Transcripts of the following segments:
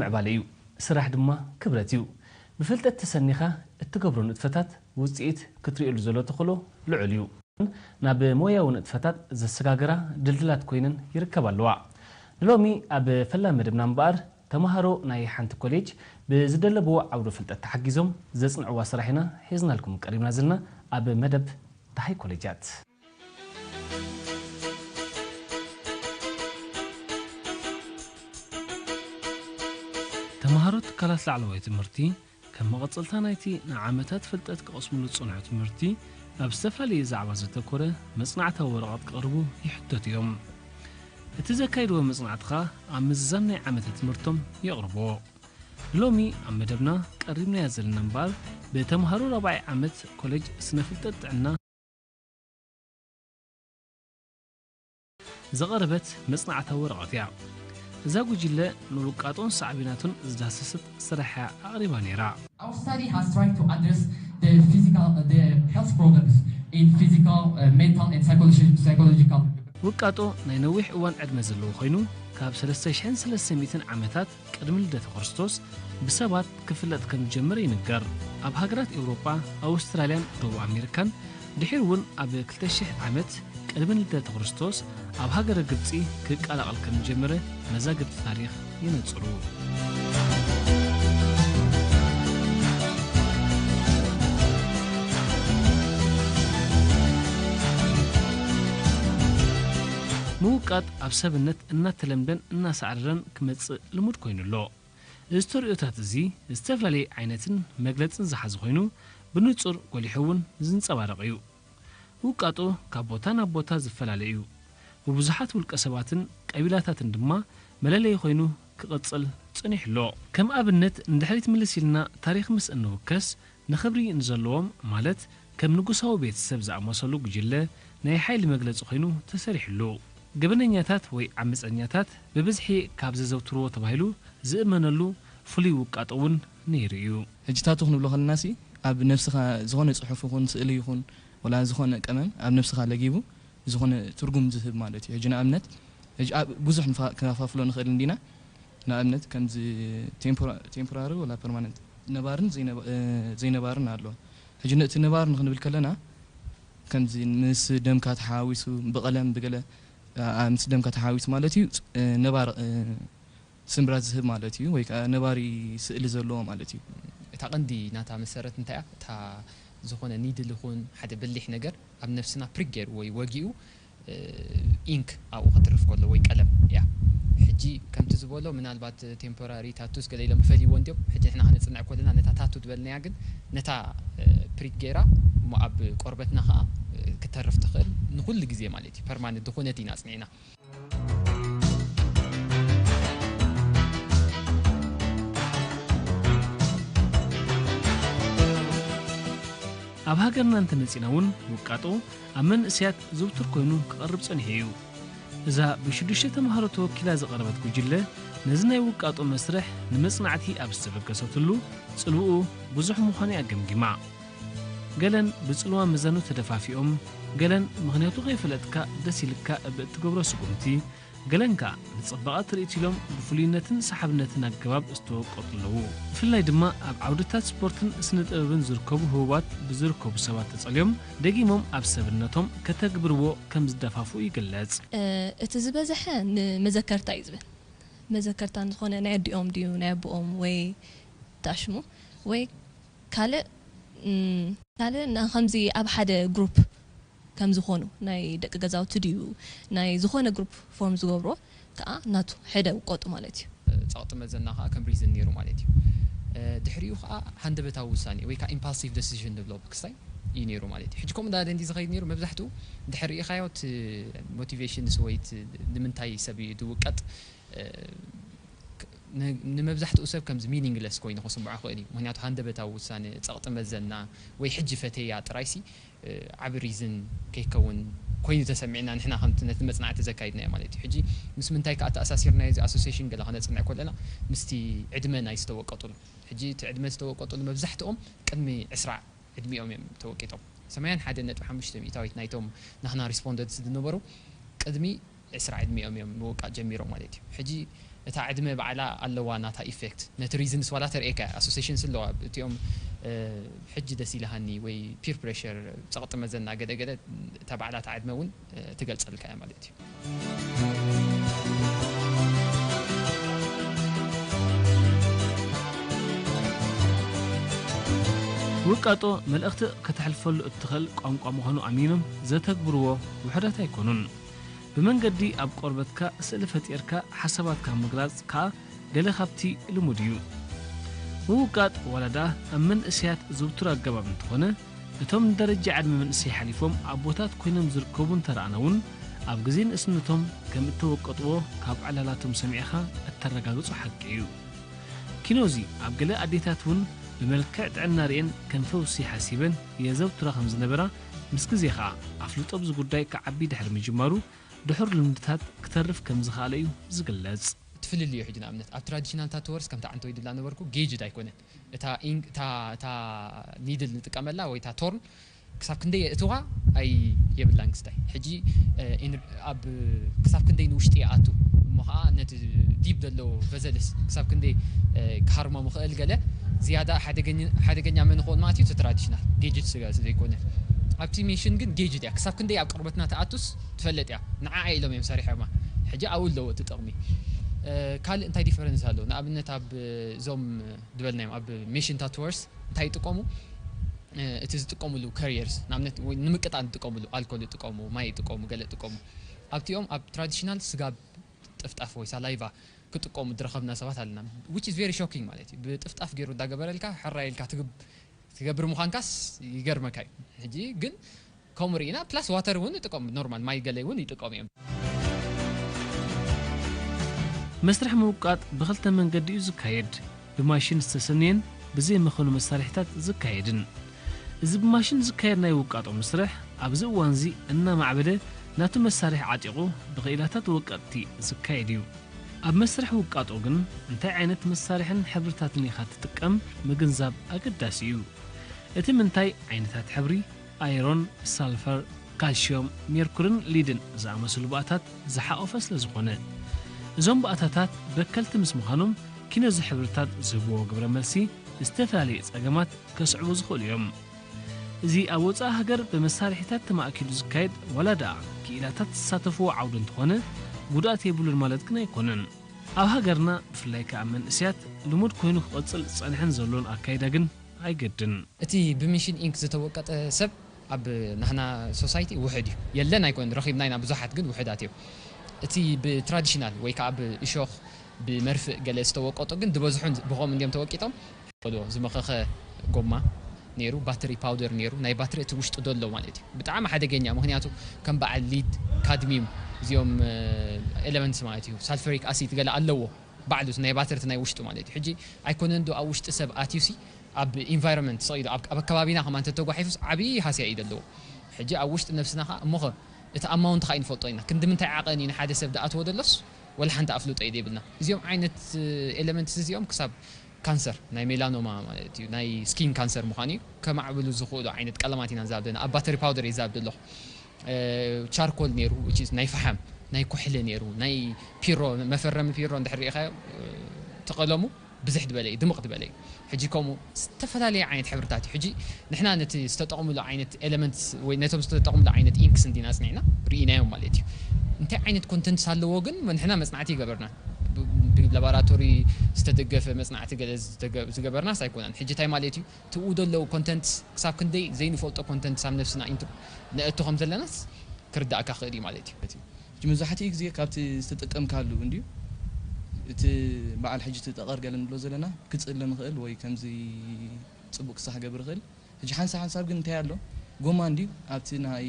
ምዕባለ እዩ። ስራሕ ድማ ክብረት እዩ። ብፍልጠት ተሰኒኻ እትገብሮ ንጥፈታት ውፅኢት ክትርእየሉ ዘሎ ተኽእሎ ልዑል እዩ። ናብ ሞያዊ ንጥፈታት ዘሰጋግራ ድልድላት ኮይነን ይርከባ ኣለዋ። ንሎሚ ኣብ ፈላሚ መደብና እምበኣር ተምሃሮ ናይ ሓንቲ ኮሌጅ ብዝደለብዎ ዓውደ ፍልጠት ተሓጊዞም ዘጽንዕዋ ስራሕ ኢና ሒዝናልኩም ቀሪብና ዘለና ኣብ መደብ ደሃይ ኮሌጃት። ተምሃሮ ትካላት ላዕለዋይ ትምህርቲ ከም መቐጸልታ ናይቲ ንዓመታት ፍልጠት ክቐስምሉ ዝጸንሑ ትምህርቲ ኣብ ዝተፈላለየ ዛዕባ ዘተኮረ መጽናዕታዊ ወረቐት ክቕርቡ ይሕተቱ እዮም። እቲ ዘካይድዎ መጽናዕቲ ኸኣ ኣብ ምዝዛም ናይ ዓመተ ትምህርቶም የቕርብዎ። ሎሚ ኣብ መደብና ቀሪብናያ ዘለና እምበኣር ብተምሃሮ ራብዓይ ዓመት ኮሌጅ ስነ ፍልጠት ጥዕና ዘቐረበት መጽናዕታዊ ወረቐት እያ። እዛ ጉጅለ ንውቃጦን ሳዕቤናቱን ዝዳሰሰት ስራሕ እያ ኣቕሪባ ነይራ። Our study has tried to address the physical, the health problems in physical, uh, mental and psychologi-, psychological. ውቃጦ ናይ ነዊሕ እዋን ዕድመ ዘለዎ ኮይኑ ካብ ሰለስተ ሽሕን ሰለስተ ሚእትን ዓመታት ቅድሚ ልደተ ክርስቶስ ብሰባት ክፍለጥ ከም ዝጀመረ ይንገር። ኣብ ሃገራት ኤውሮጳ፣ ኣውስትራልያን ደቡብ ኣሜሪካን ድሒሩ እውን ኣብ ክልተ ሽሕ ዓመት ቅድሚ ልደተ ክርስቶስ ኣብ ሃገረ ግብጺ ክቀላቐል ከም ዝጀመረ መዛግብቲ ታሪኽ የነጽሩ። ምውቃጥ ኣብ ሰብነት እናተለምደን እናሳዕረረን ክመጽእ ልሙድ ኮይኑ ኣሎ። እዚ ተርእዮታት እዚ ዝተፈላለየ ዓይነትን መግለጽን ዝሓዘ ኮይኑ ብንጹር ጎሊሑ እውን ዝንጸባረቕ እዩ። ውቃጦ ካብ ቦታ ናብ ቦታ ዝፈላለ እዩ። ብብዙሓት ውልቀ ሰባትን ቀቢላታትን ድማ መለለዪ ኮይኑ ክቕጽል ጸኒሑ ኣሎ። ከም ኣብነት ንድሕሪት ምልስ ኢልና ታሪኽ ምስ እንውከስ ንኽብሪ ንዘለዎም ማለት ከም ንጉሳዊ ቤተሰብ ዝኣመሰሉ ጉጅለ ናይ ሓይሊ መግለጺ ኮይኑ ተሰሪሕሉ። ገበነኛታት ወይ ዓመጸኛታት ብብዝሒ ካብ ዘዘውትርዎ ተባሂሉ ዝእመነሉ ፍሉይ ውቃጦ እውን ነይሩ እዩ። ሕጂ ታቱ ክንብሎ ከለናሲ ኣብ ነብስኻ ዝኾነ ጽሑፍ ይኹን ስእሊ ይኹን ወላ ዝኾነ ቀመም ኣብ ነብስኻ ለጊቡ ዝኾነ ትርጉም ዝህብ ማለት እዩ። ሕጂ ንኣብነት ሕጂ ኣብ ብዙሕ ንፋ-፣ ከፋፍሎ ንኽእል እንዲና። ንኣብነት ከምዚ ቴምፖራ-፣ ቴምፖራሪ ወላ ፐርማነንት ነባርን ዘይነባ-፣ እ፣ ዘይነባርን ኣሎ። ሕጂ ነቲ ነባር ንክንብል ከለና ከምዚ ምስ ደምካ ተሓዋዊሱ ብቐለም ብገለ፣ ኣ፣ ምስ ደምካ ተሓዋዊሱ ማለት እዩ፣ እ፣ ነባር፣ እ፣ ስምብራት ዝህብ ማለት እዩ፣ ወይ ከኣ ነባሪ ስእሊ ዘለዎ ማለት እዩ። እታ ቀንዲ ናታ መሰረት እንታይ እያ? እታ ዝኾነ ኒድል ይኹን ሓደ በሊሕ ነገር ኣብ ነፍስና ፕሪክ ገይሩ ወይ ወጊኡ፣ እ፣ ኢንክ ኣብኡ ከትርፍ ከሎ ወይ ቀለም እያ። ሕጂ ከምቲ ዝበሎ ምናልባት ቴምፖራሪ ታቱስ ገለ ኢሎም ይፈልይዎ እንድዮም። ሕጂ ንሕና ከነጽንዕ ከለና ነታ ታቱ ዝበልናያ ግን ነታ፣ እ፣ ፕሪክ ገይራ እሞ ኣብ ቆርበትና ከኣ፣ እ፣ ክተርፍ ትኽእል ንኹሉ ግዜ ማለት እዩ። ፐርማነንት ዝኾነት ኢና ኣጽኒዕና። ኣብ ሃገርና እንተመጺና እውን ውቃጦ ኣብ መንእሰያት ዝውቱር ኮይኑ ክቐርብ ጸኒሑ እዩ። እዛ ብሽዱሽተ ተምሃሮ ተወኪላ ዝቐረበት ጉጅለ ነዚ ናይ ውቃጦ መስርሕ ንመጽናዕቲ ኣብ ዝተበገሰትሉ ጽልውኡ ብዙሕ ምዃኑ እያ ገምጊማ። ገለን ብጽልዋ መዛኑ ተደፋፊኦም፣ ገለን ምኽንያቱ ከይፈለጥካ ደስ ኢልካ እብ እትገብሮ ስጉምቲ፣ ገለን ከኣ ንጽባቐ ትርኢት ኢሎም ብፍሉይነትን ሰሓብነትን ኣገባብ ዝተወቀጡ ኣለዉ። ብፍላይ ድማ ኣብ ዓውድታት ስፖርትን ስነ ጥበብን ዝርከቡ ህቡባት ብዝርከቡ ሰባት ተጸልዮም ደጊሞም ኣብ ሰብነቶም ከተግብርዎ ከም ዝደፋፍኡ ይግለጽ። እ፣ እቲ ዝበዝሐ ንመዘከርታ እዩ ዝብል። መዘከርታ ንዝኾነ ናይ ኣዲኦም ድዩ ናይ ኣቦኦም ወይ ተኣሽሙ ወይ ካልእ፣ እም፣ ካልእ ና-፣ ከምዚ ኣብ ሓደ ግሩፕ ከም ዝኾኑ ናይ ደቂ ገዛውቲ ድዩ ናይ ዝኾነ ግሩፕ ፎርም ዝገብሮ ከኣ ናቱ ሕደ ውቀጡ ማለት እዩ። ጸቕጢ መዘና ከኣ ከም ሪዝን ነይሩ ማለት እዩ። እ፣ ድሕሪኡ ከኣ ሃንደበታዊ ውሳኔ ወይ ከኣ ኢምፓልሲቭ ደሲዥን ንብሎ ብክስታይ እዩ ነይሩ ማለት እዩ። ሕጂ ከምኡ እንዳበለ እንዲ ዝኸይድ ነይሩ መብዛሕትኡ ድሕሪ ርኢኻዮ እቲ ሞቲቬሽንስ ወይ እቲ ንምንታይ ሰብ እዩ ዝውቀጥ፣ እ፣ ክ-፣ ን-፣ ንመብዛሕትኡ ሰብ ከምዚ ሚኒንግለስ ኮይኑ ክስምዖ ይኽእል እዩ። ምኽንያቱ ሃንደበታዊ ውሳነ፣ ጸቕጢ መዘና ወይ ሕጂ ፈተያ ጥራይሲ፣ እ፣ ዓቢ ሪዝን ከይከውን ኮይኑ ተሰሚዕና ንሕና ከምቲ ነቲ መጽናዕቲ ዘካይድናዮ ማለት እዩ። ሕጂ ምስ ምንታይ ከኣ ተኣሳሲርናዮ እዚ ኣሶሲሽን ገለ ከነጽንዕ ከለና ምስቲ ዕድመ ናይ ዝተወቀጡሉ። ሕጂ እቲ ዕድመ ዝተወቀጡሉ መብዛሕትኦም ቅድሚ ዕስራ ዕድሚኦም እዮም ተወቂጦም። ሰማንያን ሓደን ነጥቢ ሓሙሽተ ሚእታዊት ናይቶም ናህና ሪስፖንደንትስ ዝነበሩ ቅድሚ ዕስራ ዕድሚኦም እዮም ምውቃጥ ጀሚሮም ማለት እዩ። ሕጂ እታ ዕድመ ባዕላ ኣለዋ ናታ ኢፌክት። ነቲ ሪዝንስ ዋላ ተርእየካ ኣሶሴሽንስ ኣለዋ። እቲኦም ሕጂ ደስ ኢልሃኒ ወይ ፒር ፕሬሽር፣ ጸቕጢ መዘና፣ ገለ ገለ፣ እታ ባዕላ እታ ዕድመ እውን ትገልጸልካ እያ ማለት እዩ። ውቃጦ መልእኽቲ ከተሕልፈሉ እትኽእል ቋንቋ ምዃኑ ኣሚኖም ዘተግብርዎ ውሑዳት ኣይኮኑን። ብመንገዲ ኣብ ቆርበትካ ስእሊ ፈጢርካ ሓሳባትካ ምግላጽ ከኣ ገለ ካብቲ ልሙድ እዩ። ምውቃጥ ዋላ ደኣ ኣብ መንእሰያት ዝውቱር ኣገባብ እንተኾነ፣ እቶም ንደረጃ ዕድመ መንእሰይ ሓሊፎም ኣቦታት ኮይኖም ዝርከቡ እንተረኣና እውን፣ ኣብ ግዜ ንእስነቶም ከም እተወቀጥዎ ካብ ዕላላቶም ሰሚዕኻ እተረጋግጾ ሓቂ እዩ። ኪኖዚ ኣብ ገለ ኣዴታት እውን ብመልክዕ ጥዕና ርእየን ከም ፈውሲ ሓሲበን የዘውትራ ከም ዝነበራ፣ ምስ ግዜ ኸኣ ኣፍልጦ ኣብዚ ጉዳይ ክዓቢ ድሕሪ ምጅማሩ፣ ድሑር ልምድታት ክተርፍ ከም ዝኸኣለ እዩ ዝግለጽ። እቲ ፍልልዩ ሕጂ ንኣብነት ኣብ ትራዲሽናል ታትወርስ ከምቲ ዓንተወይ ድብላ ነበርኩ ጌጅድ ኣይኮነን። እታ ኢንክ እታ እታ ኒድል ንጥቀመላ ወይ እታ ቶርን ክሳብ ክንደይ የእትዋ ኣይ የብላን ክስታይ ሕጂ ኣብ ክሳብ ክንደይ ንውሽጢ ይኣቱ እሞ ከዓ ነቲ ዲብ ዘሎ ቨዘልስ ክሳብ ክንደይ ክሃርሞ ምኽእል ገለ ዝያዳ ሓደገኛ መን ይኸውን ማለት እዩ እቲ ትራዲሽናል ጌጅድ ስጋ ዘይኮነ ኣብቲ ሜሽን ግን ጌጅድ እያ ክሳብ ክንደይ ኣብ ቅርበትና ትኣቱስ ትፈልጥ እያ ንዓ ኢሎም እዮም ሰሪሖማ ሕጂ ኣብኡ ኣለዎ እቲ ጥቕሚ ካልእ እንታይ ዲፈረንስ ኣለዎ ንኣብነት ኣብ እዞም ዝበልናዮም ኣብ ሜሽን ታትወርስ እንታይ ይጥቀሙ እቲ ዝጥቀምሉ ካሪየርስ ንኣብነት ንምቅጣን ዝጥቀምሉ ኣልኮል ይጥቀሙ ማይ ይጥቀሙ ገለ ይጥቀሙ ኣብቲኦም ኣብ ትራዲሽናል ስጋብ ጥፍጣፍ ወይ ሳላይቫ ክጥቀሙ ዝረኸብና ሰባት ኣለና which is very shocking ማለት እዩ ብጥፍጣፍ ገይሩ እንዳገበረልካ ሕራይ ኢልካ ትገብር ምዃንካስ ይገርመካ እዩ ሕጂ ግን ከምኡ ርኢና plus water እውን ይጥቀሙ normal ማይ ገለ እውን ይጥቀሙ እዮም መስርሕ ምውቃጥ ብኽልተ መንገዲ እዩ ዝካየድ ብማሽን ዝተሰነየን ብዘይ መኸኑ መሳርሒታት ዝካየድን። እዚ ብማሽን ዝካየድ ናይ ውቃጦ መስርሕ ኣብዚ እዋንዚ እናማዕበለ ናቱ መሳርሒ ዓጢቑ ብኽኢላታት ወቀጥቲ ዝካየድ እዩ። ኣብ መስርሕ ውቃጦ ግን እንታይ ዓይነት መሳርሕን ሕብርታትን ኢኻ ትጥቀም ምግንዛብ ኣገዳሲ እዩ። እቲ ምንታይ ዓይነታት ሕብሪ፣ ኣይሮን፣ ሳልፈር፣ ካልሽዮም፣ ሜርኩርን ሊድን ዝኣመሰሉ ባእታት ዝሓቖፈ ስለ ዝኾነ። እዞም ባእታታት በከልቲ ምስ ምዃኖም ኪኖዚ ሕብርታት ዝህብዎ ግብረ መልሲ ዝተፈላለዩ ጸገማት ከስዕቡ ዝኽእሉ እዮም። እዚ ኣብ ወጻኢ ሃገር ብመሳርሒታት ተማእኪሉ ዝካየድ ዋላ ደኣ ክኢላታት ዝሳተፍዎ ዓውዲ እንተኾነ ጉድኣት የብሉን ማለት ግን ኣይኮነን። ኣብ ሃገርና ብፍላይ ከኣ መንእሰያት ልሙድ ኮይኑ ክቕጽል ዝጸንሐን ዘሎን ኣካይዳ ግን ኣይገድን። እቲ ብሚሽን ኢንክ ዝተወቀጠ ሰብ ኣብ ናህና ሶሳይቲ ውሕድ እዩ የለን ኣይኮን ረኺብና ኢና ብዙሓት ግን ውሕዳት እዮም እቲ ብትራዲሽናል ወይ ከዓ ብእሾኽ ብመርፍእ ገለ ዝተወቀጡ ግን ዝበዝሑ ብኸም እንዲም ተወቂጦም ዝመኸኸ ጎማ ነይሩ ባትሪ ፓውደር ነይሩ ናይ ባትሪ እቲ ውሽጡ ዘሎ ማለት እዩ ብጣዕሚ ሓደገኛ ምክንያቱ ከም በዓል ሊድ ካድሚም እዚኦም ኤለመንትስ ማለት እዩ ሳልፈሪክ ኣሲድ ገለ ኣለዎ ባዕሉ ናይ ባትሪ ናይ ውሽጡ ማለት እዩ ሕጂ ኣይኮነን ዶ ኣብ ውሽጢ ሰብ ኣትዩሲ ኣብ ኢንቫይሮንመንት ሰቕ ኢሉ ኣብ ኣብ ኣከባቢና ከማን ተተጓሒፉስ ዓብዪ ሃስያ እዩ ዘለዎ ሕጂ ኣብ ውሽጢ ነብስና ከዓ እሞኸ እቲ ኣማውንት ከዓ ይንፈልጦ ኢና ክንዲ ምንታይ ዓቐን እዩ ንሓደ ሰብ ዝኣትዎ ዘሎስ ወላ ሓንቲ ኣፍልጦ እዩ ዘይብልና እዚኦም ዓይነት ኤለመንትስ እዚኦም ክሳብ ካንሰር ናይ ሜላኖማ ማለት እዩ ናይ ስኪን ካንሰር ምዃኑ እዩ ከማዕብሉ ዝኽእሉ ዓይነት ቀለማት ኢና ንዛብ ዘለና ኣብ ባተሪ ፓውደር እየ ዝዛብ ዘለኹ ቻርኮል ነይሩ ናይ ፈሓም ናይ ኩሕሊ ነይሩ ናይ ፒሮ መፈረሚ ፒሮ እንድሕር ርኢኻዮ ተቐለሙ ብዝሕ ዝበለ እዩ ድምቕ ዝበለ እዩ ሕጂ ከምኡ ዝተፈላለየ ዓይነት ሕብርታት እዩ ሕጂ ንሕና ነቲ ዝተጠቕምሉ ዓይነት ኤለመንትስ ወይ ነቶም ዝተጠቕምሉ ዓይነት ኢንክስ እንዲና ኣጽኒዕና ርኢናዮም ማለት እዩ እንታይ ዓይነት ኮንተንትስ ኣለዎ ግን ንሕና መጽናዕቲ ይገበርና ብላቦራቶሪ ዝተደገፈ መጽናዕቲ ገለ ዝገበርናስ ኣይኮነን ሕጂ እንታይ ማለት እዩ ትኡ ዘለዉ ኮንተንትስ ክሳብ ክንደይ ዘይንፈልጦ ኮንተንትስ ኣብ ነብስና ኢንቱ ነእቱ ከም ዘለናስ ክርዳእካ ክእል እዩ ማለት እዩ ሕጂ መብዛሕትኡ ግዜ ካብቲ ዝተጠቀምካሉ እንድዩ እቲ በዓል ሕጂ እቲ ጠቐር ገለ ንብሎ ዘለና ክፅለ ንኽእል ወይ ከምዚ ፅቡቅ ክሳሕ ገብር ይኽእል ሕጂ ሓንሳብ ሓንሳብ ግን እንታይ ኣሎ ጎማ እንድዩ ኣብቲ ናይ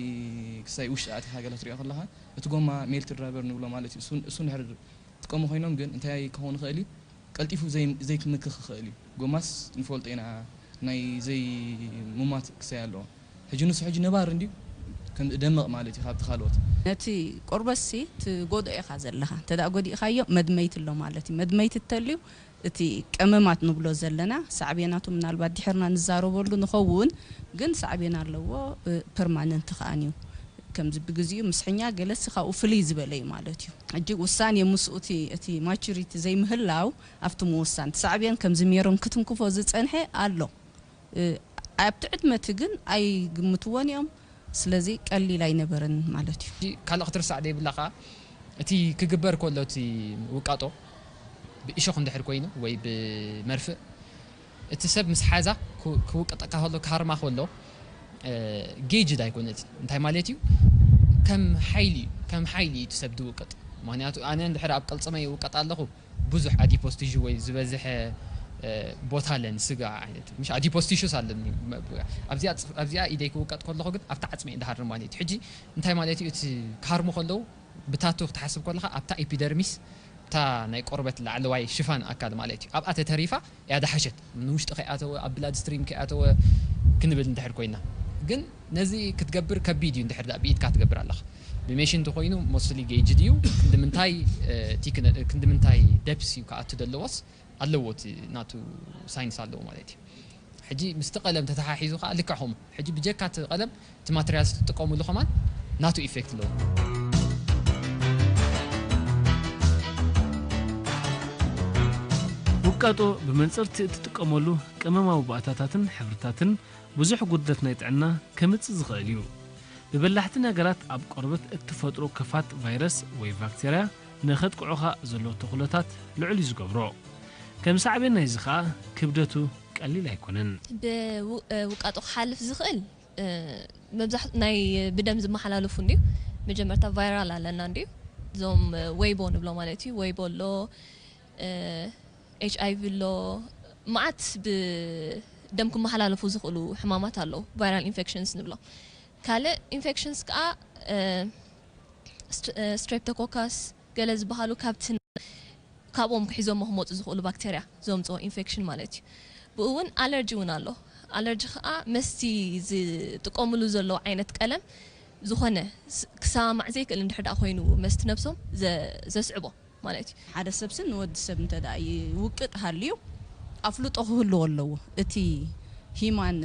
ክሳይ ውሽጢ ኣቲኻ ገለ ትሪኦ ከለኻ እቲ ጎማ ሜልትድ ራበር ንብሎ ማለት እዩ እሱ ንድሕር ጥቀሙ ኮይኖም ግን እንታይ ክኸውን ይኽእል እዩ ቀልጢፉ ዘይምክኽ ይኽእል እዩ። ጎማስ ንፈልጦ ኢና ናይ ዘይሙማት ክሳይ ኣለዎ። ሕጂ ንሱ ሕጂ ነባሪ እንድዩ ከም ደምቕ ማለት እዩ ካብቲ ካልኦት። ነቲ ቆርበትሲ ትጎድኦ ኢኻ ዘለኻ። እንተ ደኣ ጎዲእኻዮ መድመይቲ ኣሎ ማለት እዩ። መድመይቲ እተልዩ እቲ ቀመማት ንብሎ ዘለና ሳዕቤናቱ ምናልባት ድሕርና ንዛረበሉ ንኸውን ግን ሳዕቤን ኣለዎ ፐርማነንት ከኣን እዩ። ከምዚ ብግዚኡ ምስሕኛ ገለሲ ካብኡ ፍልይ ዝበለ እዩ ማለት እዩ። ሕጂ ውሳኔ ምስኡ እቲ፣ እቲ ማቹሪቲ ዘይምህላው ኣብቲ ምውሳን ሳዕቤን ከምዚ ሜሮን ክትንክፎ ዝጸንሐ ኣሎ። እ፣ ኣብቲ ዕድመ እቲ ግን ኣይግምትዎን እዮም። ስለዚ ቀሊል ኣይነበረን ማለት እዩ። ካልእ ክትርሳዕ ዘይብላ ከዓ እቲ ክግበር ከሎ እቲ ውቃጦ ብእሾኽ እንድሕር ኮይኑ ወይ ብመርፍእ እቲ ሰብ ምስ ሓዛ ክውቀጠካ ከሎ ክሃርማ ከሎ ጌጅድ ኣይኮነትን። እንታይ ማለት እዩ? ከም ሓይሊ እዩ፣ ከም ሓይሊ እዩ እቲ ሰብ ዝውቀጥ። ምክንያቱ ኣነ እንድሕር ኣብ ቅልፅመይ ይውቀጥ ኣለኹ ብዙሕ ኣዲፖስ ቲሹ ወይ ዝበዝሐ ቦታ ኣለን ስጋ ዓይነት ምሽ ኣዲፖስ ቲሹስ ኣለኒ ኣብዚኣ ኢደይ ክውቀጥ ከለኹ ግን ኣብታ ዓፅመይ እንዳሃርም ማለት እዩ። ሕጂ እንታይ ማለት እዩ? እቲ ክሃርሙ ከለዉ ብታቱ ክትሓስብ ከለኻ ኣብታ ኤፒደርሚስ እታ ናይ ቆርበት ላዕለዋይ ሽፋን ኣካል ማለት እዩ ኣብኣ ተተሪፋ እያ ዝሓሸት። ንውሽጢ ከይኣተወ ኣብ ብላድ ስትሪም ከይኣተወ ክንብል እንድሕር ኮይና ግን ነዚ ክትገብር ከቢድ እዩ እንድሕር ብኢድካ ትገብር ኣለኻ። ብሜሽን እንተኮይኑ ሞስትሊ ጌጅድ እዩ። ክንዲ ምንታይ ክንዲ ምንታይ ደፕስ እዩ ክኣቱ ዘለዎስ ኣለዎ እቲ ናቱ ሳይንስ ኣለዎ ማለት እዩ። ሕጂ ምስቲ ቀለም ተተሓሒዙ ከዓ ልክዕ ከምኡ ሕጂ ብጀካ እቲ ቀለም እቲ ማቴሪያል ዝትጥቀሙሉ ከማን ናቱ ኢፌክት ኣለዎ። ውቃጦ ብመንፅርቲ እትጥቀመሉ ቀመማዊ ባእታታትን ሕብርታትን ብዙሕ ጉድለት ናይ ጥዕና ከምፅእ ዝኽእል እዩ። ብበላሕቲ ነገራት ኣብ ቆርበት እትፈጥሮ ክፋት ቫይረስ ወይ ቫክቴርያ ንኸጥቅዑኻ ዘሎ ተኽእሎታት ልዑል እዩ ዝገብሮ። ከም ሳዕቤን ናይዚ ኸኣ ክብደቱ ቀሊል ኣይኮነን። ብውቃጦ ክሓልፍ ዝኽእል መብዛሕትኡ ናይ ብደም ዝመሓላለፉ እንድዩ። መጀመርታ ቫይራል ኣለና እንድዩ፣ እዞም ወይቦ ንብሎ ማለት እዩ። ወይቦ ኣሎ፣ ኤች ኣይ ቪ ኣሎ፣ መዓት ብደም ክመሓላለፉ ዝኽእሉ ሕማማት ኣለዉ፣ ቫይራል ኢንፌክሽንስ ንብሎ። ካልእ ኢንፌክሽንስ ከዓ ስትሬፕቶኮካስ ገለ ዝበሃሉ ካብቲ ካብኦም ክሒዞሞ ክመፁ ዝኽእሉ ባክቴርያ ዘምፅኦ ኢንፌክሽን ማለት እዩ። ብኡ እውን ኣለርጂ እውን ኣሎ። ኣለርጂ ከዓ መስቲ ዝጥቀምሉ ዘለዉ ዓይነት ቀለም ዝኾነ ክሰማማዕ ዘይክእል እንድሕር ደኣ ኮይኑ መስቲ ነብሶም ዘስዕቦ ማለት እዩ። ሓደ ሰብሲ ንወዲ ሰብ እንተ ደኣ ይውቅጥ ሃልዩ ኣፍልጦ ክህልዎ ኣለዎ። እቲ ሂማን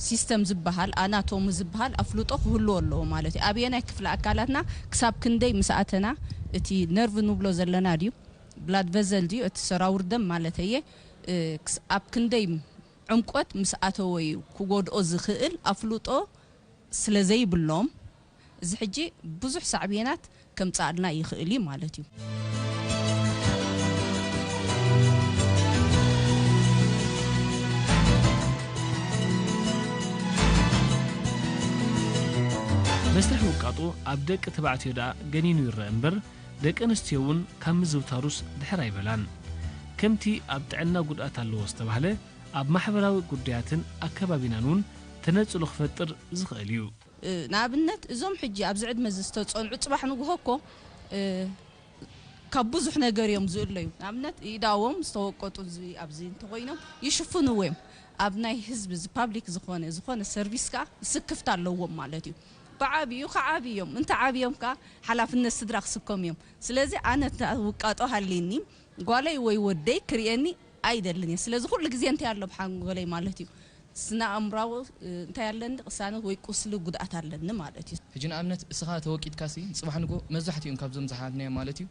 ሲስተም ዝበሃል ኣናቶሚ ዝበሃል ኣፍልጦ ክህልዎ ኣለዎ ማለት እዩ። ኣብየናይ ክፍሊ ኣካላትና ክሳብ ክንደይ ምስ ኣተና እቲ ነርቭ ንብሎ ዘለና ድዩ ብላድ ቨዘል ድዩ እቲ ሰራውር ደም ማለት እየ ኣብ ክንደይ ዕምቆት ምስ ኣተወ እዩ ክጎድኦ ዝኽእል ኣፍልጦ ስለ ዘይብሎም እዚ ሕጂ ብዙሕ ሳዕቤናት ከምፅኣልና ይኽእል እዩ ማለት እዩ። መስርሕ ውቃጦ ኣብ ደቂ ተባዕትዮ ደኣ ገኒኑ ይረአ እምበር ደቂ ኣንስትዮ እውን ካብ ምዝውታሩስ ድሕር ኣይበላን። ከምቲ ኣብ ጥዕና ጉድኣት ኣለዎ ዝተባህለ ኣብ ማሕበራዊ ጉዳያትን ኣከባቢናን እውን ተነፅሎ ክፈጥር ዝኽእል እዩ። ንኣብነት እዞም ሕጂ ኣብዚ ዕድመ እዚ ዝተፀንዑ ፅባሕ ንግሆ እኮ ካብ ብዙሕ ነገር እዮም ዝእለዩ። ንኣብነት ኢዳዎም ዝተወቀጡ ኣብዚ እንተኮይኖም ይሽፍንዎ እዮም። ኣብ ናይ ህዝቢ እዚ ፓብሊክ ዝኾነ ዝኾነ ሰርቪስ ከዓ ስክፍታ ኣለዎም ማለት እዩ። ብዓብዩ ክዓብዩ እዮም። እንተ ዓብዮም ከዓ ሓላፍነት ስድራ ክስከሙ እዮም። ስለዚ ኣነ ውቃጦ ሃልየኒ ጓለይ ወይ ወደይ ክርእየኒ ኣይደልን እየ። ስለዚ ኩሉ ግዜ እንታይ ኣሎ ብሓንጎለይ ማለት እዩ ስነ ኣእምራዊ እንታይ ኣለኒ ቅሳነት ወይ ቁስሊ ጉድኣት ኣለኒ ማለት እዩ። ሕጂ ንኣብነት እስኻ ተወቂጥካሲ ጽባሕ ንጎ መብዛሕትኦም ካብዞም ዝሓትናዮም ማለት እዩ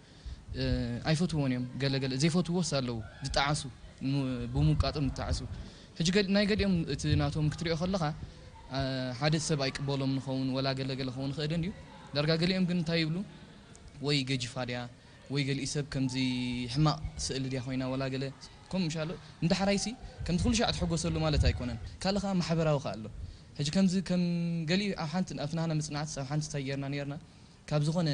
ኣይፈትዎን እዮም። ገለገለ ዘይፈትዎስ ኣለዉ ዝጠዓሱ ብሙቃጦም ዝጠዓሱ። ሕጂ ናይ ገሊኦም እቲ ናቶም ክትሪኦ ከለኻ ሓደ ሰብ ኣይቅበሎም ንኸውን ወላ ገለገለ ክኸውን ይኽእል እንድዩ። ዳርጋ ገሊኦም ግን እንታይ ይብሉ ወይ ገጅፋ ድያ ወይ ገሊኡ ሰብ ከምዚ ሕማቕ ስእሊ ድያ ኮይና ወላ ገለ ከምኡ ምሻሎ እንዳ ሓራይሲ ከምዚ ኩሉ ሻዕ ትሕጎሰሉ ማለት ኣይኮነን። ካልእ ከኣ ማሕበራዊ ከኣ ኣሎ። ሕጂ ከምዚ ከም ገሊኡ ኣብ ሓንቲ ኣብቲ ናህና ምጽናዕትስ ኣብ ሓንቲ እንታይ ጌርና ኔርና ካብ ዝኾነ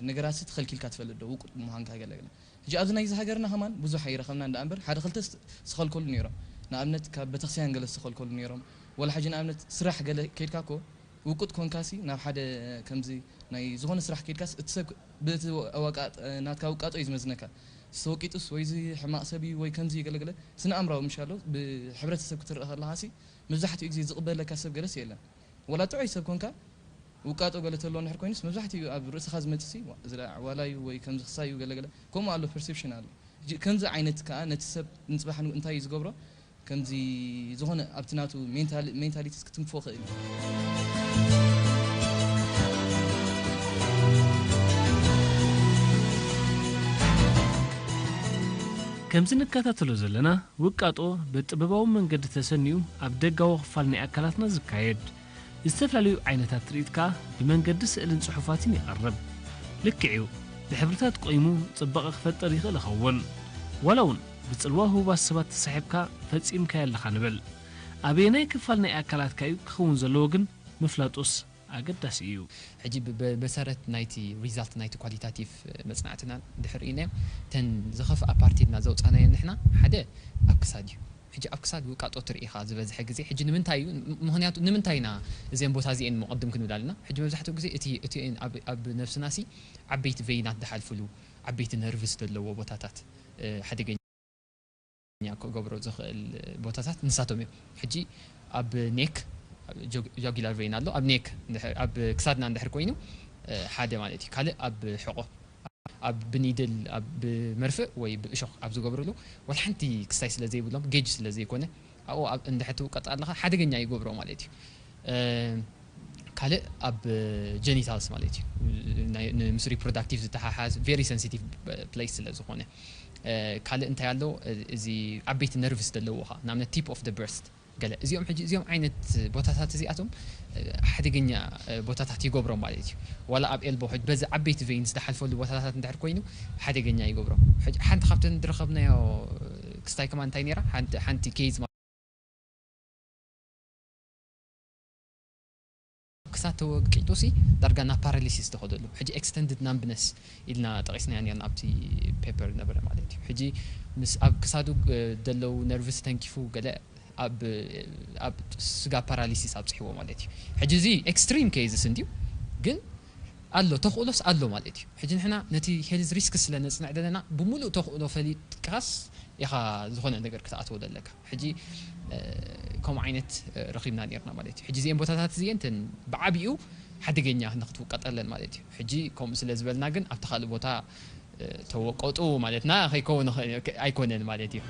ነገራትሲ ተኸልኪልካ ትፈልጥ ዶ ውቁጥ ብምዃንካ ገለ ገለ። ሕጂ ኣብዚ ናይዚ ሃገርና ከማን ብዙሕ ኣይረኸብናን ደኣ እምበር ሓደ ክልተ ዝተኸልከሉ ኔሮም። ንኣብነት ካብ ቤተክርስትያን ገለ ዝተኸልከሉ ኔሮም። ወላ ሕጂ ንኣብነት ስራሕ ገለ ከይድካ እኮ ውቁጥ ኮንካሲ ናብ ሓደ ከምዚ ናይ ዝኾነ ስራሕ ከይድካስ እቲ ሰብ ብቲ ናትካ ውቃጦ እዩ ዝመዝነካ። ዝተወቂጡስ ወይ እዚ ሕማቕ ሰብ እዩ ወይ ከምዚ ገለገለ ስነ ኣእምራዊ ምሻሎ ብሕብረተሰብ ክትረአ ከለኻሲ መብዛሕትኡ ግዜ ዝቕበለካ ሰብ ገለስ የለን። ወላ ጥዑይ ሰብ ኮንካ ውቃጦ ገለ ተሎ ንሕር ኮይኑስ መብዛሕትኡ ኣብ ርእስኻ ዝመጽሲ ዝለዓዕ ዋላ እዩ ወይ ከምዚ ክሳይ እዩ ገለገለ ከምኡ ኣሎ ፐርሴፕሽን ኣሎ። ከምዚ ዓይነት ከኣ ነቲ ሰብ ንጽባሕ እንታይ እዩ ዝገብሮ ከምዚ ዝኾነ ኣብቲ ናቱ ሜንታሊቲስ ክትንክፎ ክእል እዩ። ከምዚ ንከታተሎ ዘለና ውቃጦ ብጥበባዊ መንገዲ ተሰኒኡ ኣብ ደጋዊ ክፋል ናይ ኣካላትና ዝካየድ ዝተፈላለዩ ዓይነታት ትርኢት ከኣ ብመንገዲ ስእልን ጽሑፋትን ይቐርብ። ልክዕ እዩ፣ ብሕብርታት ቆይሙ ጽባቐ ክፈጥር ይኽእል ይኸውን። ዋላ እውን ብጽልዋ ህቡባት ሰባት ተሳሒብካ ፈጺምካዮ ኣለኻ ንበል። ኣበየናይ ክፋል ናይ ኣካላትካ እዩ ክኸውን ዘለዎ ግን ምፍላጡስ ኣገዳሲ እዩ። ሕጂ ብ- ብመሰረት ናይቲ ሪዛልት ናይቲ ኳሊታቲቭ መጽናዕትና እንድሕር ርኢናዮ፣ እተን ዝኸፍኣ ፓርቲ ኢልና ዘውጻናዮ ንሕና ሓደ ኣብ ክሳድ እዩ። ሕጂ ኣብ ክሳድ ውቃጦ ትርኢ ኢኻ ዝበዝሐ ግዜ። ሕጂ ንምንታይ እዩ? ም- ምኽንያቱ ንምንታይ ኢና እዘን ቦታ እዚኤን መቐድም ክንብል ኣለና? ሕጂ መብዛሕትኡ ግዜ እቲ እቲ ኣብ ኣብ ነብስናሲ ዓበይቲ ቬይናት ዝሓልፍሉ ዓበይቲ ነርቭስ ዘለዎ ቦታታት ሓደገኛ ክገብሮ ዝኽእል ቦታታት ንሳቶም እዮም። ሕጂ ኣብ ኔክ ጃጉላር ቬይን ኣሎ። ኣብ ኔክ ኣብ ክሳድና እንድሕር ኮይኑ ሓደ ማለት እዩ። ካልእ ኣብ ሕቆ ኣብ ብኒድል ኣብ ብመርፍእ ወይ ብእሾኽ ኣብ ዝገብርሉ ወላ ሓንቲ ክስታይ ስለ ዘይብሎም ጌጅ ስለ ዘይኮነ ኣብኡ እንድሕር ትውቀጥ ኣለኻ ሓደገኛ ይገብሮ ማለት እዩ። ካልእ ኣብ ጀኒታልስ ማለት እዩ። ምስ ሪፕሮዳክቲቭ ዝተሓሓዝ ቨሪ ሰንሲቲቭ ፕሌስ ስለ ዝኾነ። ካልእ እንታይ ኣሎ? እዚ ዓበይቲ ነርቭስ ዘለውኻ ንኣብነት ቲፕ ኦፍ ብረስት ገለ እዚኦም ሕጂ እዚኦም ዓይነት ቦታታት እዚኣቶም ሓደገኛ ቦታታት ይገብሮም ማለት እዩ። ዋላ ኣብ ኤልቦ ሕጂ በዚ ዓበይቲ ቬይንስ ዝሓልፈሉ ቦታታት እንድሕር ኮይኑ ሓደገኛ ይገብሮም። ሕጂ ሓንቲ ካብተን ዝረኸብናዮ ክስታይ ከማን እንታይ ነይራ ሓንቲ ኬዝ ክሳብ ተወቂጡ ሲ ዳርጋ ናብ ፓራሊሲስ ተኸደሉ። ሕጂ ኤክስተንድድ ናምብነስ ኢልና ጠቂስናዮ ነርና ኣብቲ ፔፐር ነበረ ማለት እዩ። ሕጂ ምስ ኣብ ክሳዱ ዘለዉ ነርቭስ ተንኪፉ ገለ ኣብ ኣብ ስጋ ፓራሊሲስ ኣብፅሕዎ ማለት እዩ። ሕጂ እዚ ኤክስትሪም ኬዝስ እንድዩ ግን ኣሎ ተኽእሎስ ኣሎ ማለት እዩ። ሕጂ ንሕና ነቲ ሄልዝ ሪስክ ስለ ነፅንዕ ዘለና ብምሉእ ተኽእሎ ፈሊጥካስ ኢኻ ዝኾነ ነገር ክትኣትዎ ዘለካ። ሕጂ ከምኡ ዓይነት ረኺብና ነርና ማለት እዩ። ሕጂ እዚአን ቦታታት እዚአን ተን ብዓቢኡ ሓደገኛ ንክትውቀጠለን ማለት እዩ። ሕጂ ከምኡ ስለ ዝበልና ግን ኣብቲ ካልእ ቦታ ተወቀጡ ማለትና ከይከውን ኣይኮነን ማለት እዩ።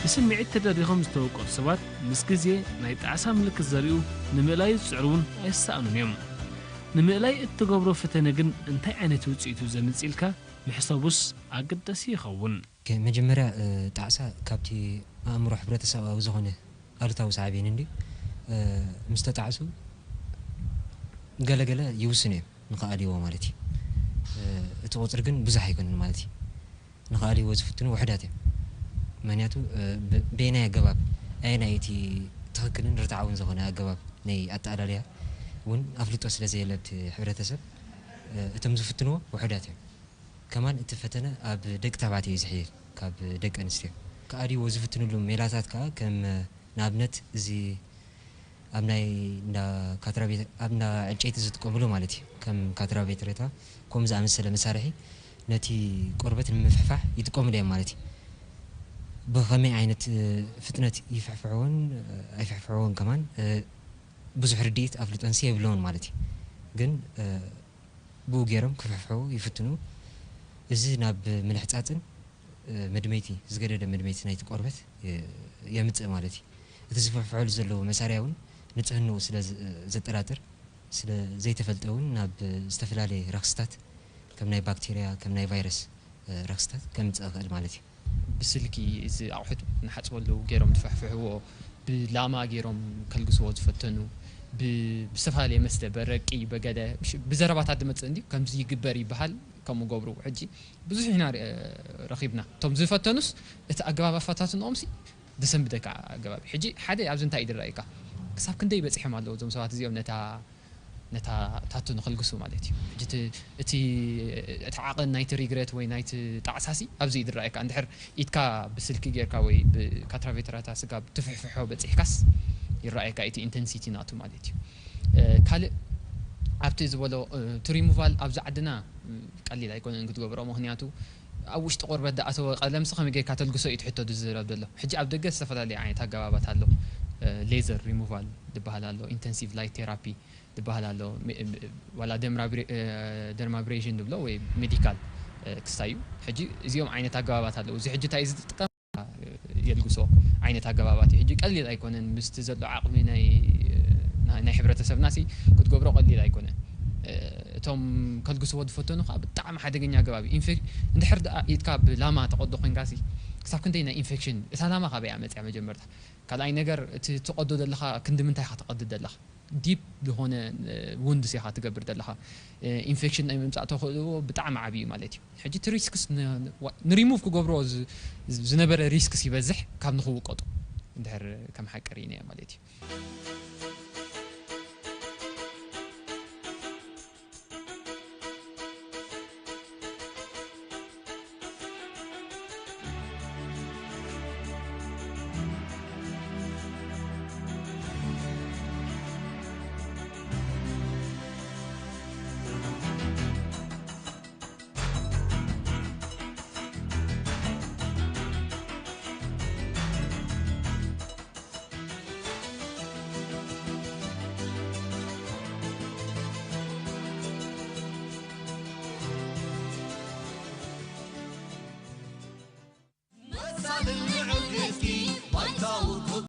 ብስምዒት ተደሪኾም ዝተወቀጡ ሰባት ምስ ግዜ ናይ ጣዕሳ ምልክት ዘርእዩ ንምእላዩ ዝጽዕሩ እውን ኣይሰኣኑን እዮም። ንምእላይ እትገብሮ ፈተነ ግን እንታይ ዓይነት ውጽኢት እዩ ዘምጽእ ኢልካ ምሕሳቡስ ኣገዳሲ ይኸውን። መጀመርያ ጣዕሳ ካብቲ ኣእምሮ ሕብረተሰባዊ ዝኾነ ኣሉታዊ ሳዕቤን እንድዩ። ምስ ተጣዕሱ ገለገለ ይውስኑ እዮም ንኽኣልይዎ ማለት እዩ። እቲ ቁፅሪ ግን ብዙሕ ኣይኮነን ማለት እዩ። ንኽኣልይዎ ዝፍትኑ ውሑዳት እዮም። ምክንያቱ በየናይ ኣገባብ ኣየናይ እቲ ትኽክልን ርትዓውን ዝኾነ ኣገባብ ናይ ኣጠኣላልያ እውን ኣፍልጦ ስለ ዘየለ ኣብቲ ሕብረተሰብ እቶም ዝፍትንዎ ውሑዳት እዮም። ከማን እቲ ፈተነ ኣብ ደቂ ተባዕትዮ እዩ ዝሕየል ካብ ደቂ ኣንስትዮ። ክኣልይዎ ዝፍትንሉ ሜላታት ከዓ ከም ንኣብነት እዚ ኣብ ናይ እንዳ ካትራቤት ኣብ እንዳ ዕንጨይቲ ዝጥቀምሉ ማለት እዩ። ከም ካትራቤት ሬታ ከምኡ ዝኣመሰለ መሳርሒ ነቲ ቆርበት ንምፍሕፋሕ ይጥቀምሉ እዮም ማለት እዩ። ብኸመይ ዓይነት ፍጥነት ይፍሕፍሕዎን ኣይፍሕፍሕዎን ከማን ብዙሕ ርድኢት ኣፍልጦንሲ የብለውን ማለት እዩ። ግን ብኡ ገይሮም ክፍሕፍሕዎ ይፍትኑ። እዚ ናብ ምልሕፃፅን መድመይቲ ዝገደደ መድመይቲ ናይቲ ቆርበት የምፅእ ማለት እዩ። እቲ ዝፍሕፍሐሉ ዘለዉ መሳርያ እውን ንፅህንኡ ስለ ዘጠራጥር ስለ ዘይተፈልጠ እውን ናብ ዝተፈላለየ ረኽስታት ከም ናይ ባክቴርያ ከም ናይ ቫይረስ ረኽስታት ከምፅእ ይኽእል ማለት እዩ። ብስልኪ እዚ ኣቑሑት ንሓፅበሉ ገይሮም ዝፍሕፍሕዎ ብላማ ገይሮም ከልግስዎ ዝፈተኑ ብዝተፈላለየ መስተ በረቂ በገለ ብዘረባታት ዝመፅእ እንዲ ከምዚ ይግበር ይበሃል ከምኡ ገብሩ ሕጂ ብዙሕ ኢና ረኺብና። እቶም ዝፈተኑስ እቲ ኣገባብ ኣፈታትንኦም ሲ ደሰንብደካ ኣገባብ። ሕጂ ሓደ ኣብዚ እንታይ እዩ ዝረኣየካ? ክሳብ ክንደይ በፂሖም ኣለዉ እዞም ሰባት እዚኦም ነታ ነታ ታቱ ንኸልግሱ ማለት እዩ። ሕጂ እቲ ዓቐን ናይቲ ሪግረት ወይ ናይቲ ጣዕሳሲ ኣብዚ እዩ ዝረኣየካ። እንድሕር ኢድካ ብስልኪ ጌርካ ወይ ብካትራቬተራታ ስጋብ ትፍሕፍሖ በፂሕካስ ይረኣየካ እቲ ኢንተንሲቲ ናቱ ማለት እዩ። ካልእ ኣብቲ ዝበሎ እቲ ሪሙቫል ኣብዚ ዓድና ቀሊል ኣይኮነን ክትገብሮ። ምኽንያቱ ኣብ ውሽጢ ቆርበት ዝኣተወ ቀለምሲ ከመይ ጌርካ ተልግሶ እዩ ትሕቶ ዝዝረብ ዘሎ። ሕጂ ኣብ ደገ ዝተፈላለየ ዓይነት ኣገባባት ኣሎ። ሌዘር ሪሙቫል ዝበሃል ኣሎ፣ ኢንተንሲቭ ላይት ቴራፒ ዝበሃል ኣሎ፣ ዋላ ደርማብሬዥን ንብሎ ወይ ሜዲካል ክስታይ እዩ። ሕጂ እዚኦም ዓይነት ኣገባባት ኣለዉ። እዚ ሕጂ እንታይ እዩ ዝጥቀም የልግሶ ዓይነት ኣገባባት እዩ። ሕጂ ቀሊል ኣይኮነን፣ ምስቲ ዘሎ ዓቕሚ ናይ ናይ ሕብረተሰብና ሲ ክትገብሮ ቀሊል ኣይኮነን። እቶም ከልግስዎ ዝፈተኑ ከዓ ብጣዕሚ ሓደገኛ ኣገባብ እዩ። ኢንፌክ እንድሕር ደኣ ኢድካ ብላማ ተቐዶ ኮይንካ ሲ ክሳብ ክንደይ ናይ ኢንፌክሽን፣ እታ ላማ ካበይ እያ መፅያ መጀመርታ? ካልኣይ ነገር እቲ ትቐዶ ዘለኻ ክንዲ ምንታይ ኢኻ ትቐድድ ዘለኻ? ዲፕ ዝኾነ ውንድስ ኢኻ ትገብር ዘለኻ። ኢንፌክሽን ናይ ምምፃእ ተኽእልዎ ብጣዕሚ ዓብዪ እዩ ማለት እዩ። ሕጂ እቲ ሪስክስ ንሪሙቭ ክገብርዎ ዝነበረ ሪስክስ ይበዝሕ ካብ ንኽውቀጡ እንድሕር ከም ሓቂ ርኢናዮ ማለት እዩ።